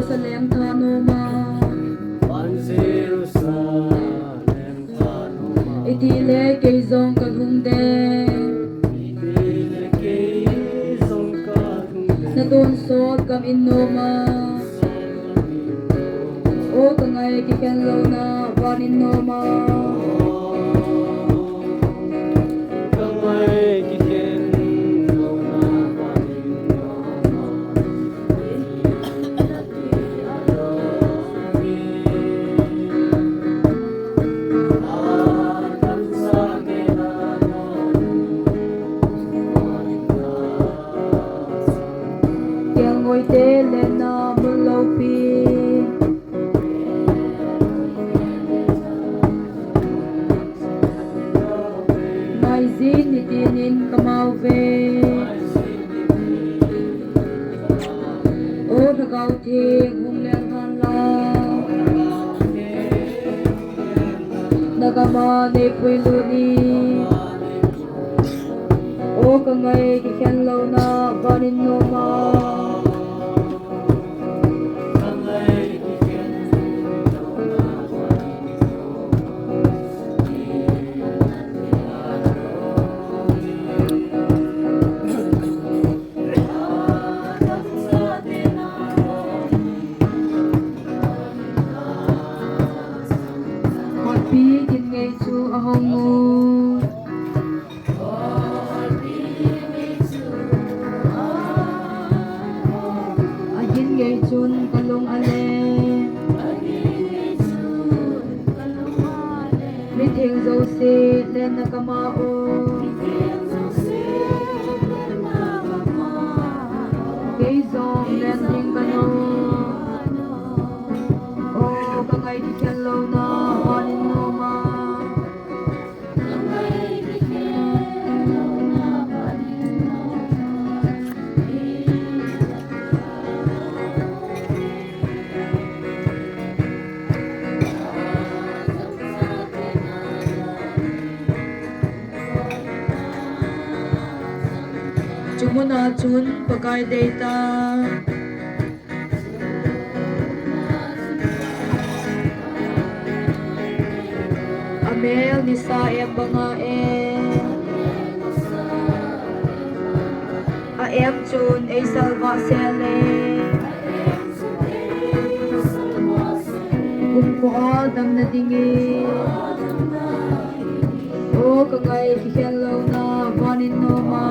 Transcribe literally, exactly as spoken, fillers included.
Jerusalem tha noma. Pan Jerusalem tha noma. Itile kei jong kalhung de. Itile kei jong kalhung de. Natonsot gam in noma. O kangai kikhen louna van in noma. Kangai kikhen louna van in noma. Kelngoi te lenna mun loupi. Maijin nitinin kamau ve. O Lhagao Theng hung lel lhan lang. Nagama neipui lut in. O kangai kikhen louna van in noma. Kotpi gin ngei chu ahong u. Agin ngei chun kalung ale. Mitheng jouse lenna kama o. Kei jong len ding kano. O kangai kikhen louna van in noma. Chumuna chun Pakai deita. Amel nisa em banga e. A em chun ei salvah sele. Kumkho a damna dingin. O kangai kikhen louna van in noma.